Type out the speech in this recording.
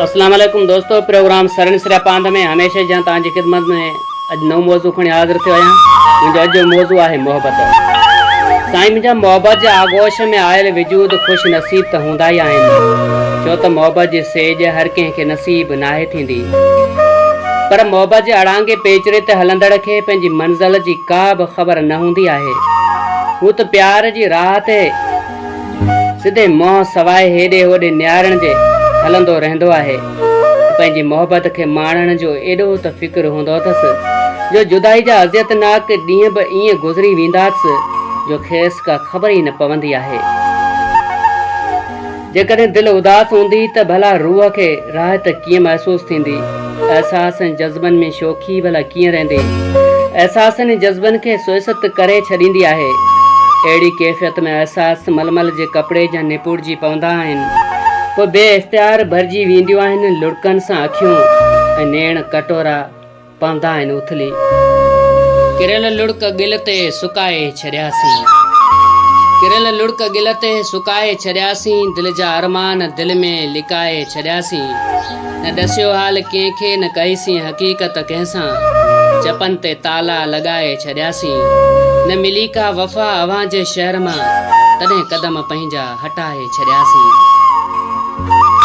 اسلام عليڪم دوستو پروگرام سرن سريا پاند ۾ هميشه جيان توهان جي خدمت ۾ اڄ نئون موضوع کڻي حاضر ٿيو آهيان منهنجو اڄ جو موضوع آهي محبت سائين منهنجا محبت جي آغوش ۾ آيل وجود خوش نصيب ته هوندا ئي آهن ڇو ته محبت جي سيج هر ڪنهن کي نصيب ناهي ٿيندي پر محبت جي اڙانگي پيچري تي هلندڙ کي پنهنجي منزل جي ڪا به خبر نه هوندي آهي هو ته پيار جي راهه تي سڌي منهن سواء هيڏي هوڏي نهارڻ جي هلندو رهندو آهي. پنهنجي محبت کي ماڻڻ جو ايڏو ته فڪر هوندو اٿس جو جدائي جا اذيتناڪ ڏينهن به ائين گذري ويندا اٿس جو کيس ڪا خبر ئي نه پوندي آهي. جيڪڏهن دل اداس هوندي ته ڀلا روح کي راحت ڪيئن محسوس ٿيندي؟ احساس ۽ جذبن ۾ شوخي ڀلا ڪيئن رهندي؟ احساسن ۽ جذبن کي سوئست ڪري ڇڏيندي آهي. اهڙي ڪيفيت ۾ احساس ململ جي ڪپڙي جيان نپوڙجي پوندا آهن. پوء بي اختيار ڀرجي وينديون آهن لڙڪن سان اکيون ۽ نيڻ ڪٽورا. پوندا آهن اٿلي. ڪريل لڙڪ ڳل تي سڪائي ڇڏياسين. ڪريل لڙڪ ڳل تي سڪائي ڇڏياسين دل جا ارمان دل ۾ لڪائي ڇڏياسين نه ڏسيو حال ڪنهن کي نه ڪئيسين حقيقت ڪنهن سان چپن تي تالا لڳائي ڇڏياسين نه ملي ڪا وفا اوهان جي شهر مان تڏهن قدم پنهنجا هٽائي ڇڏياسين.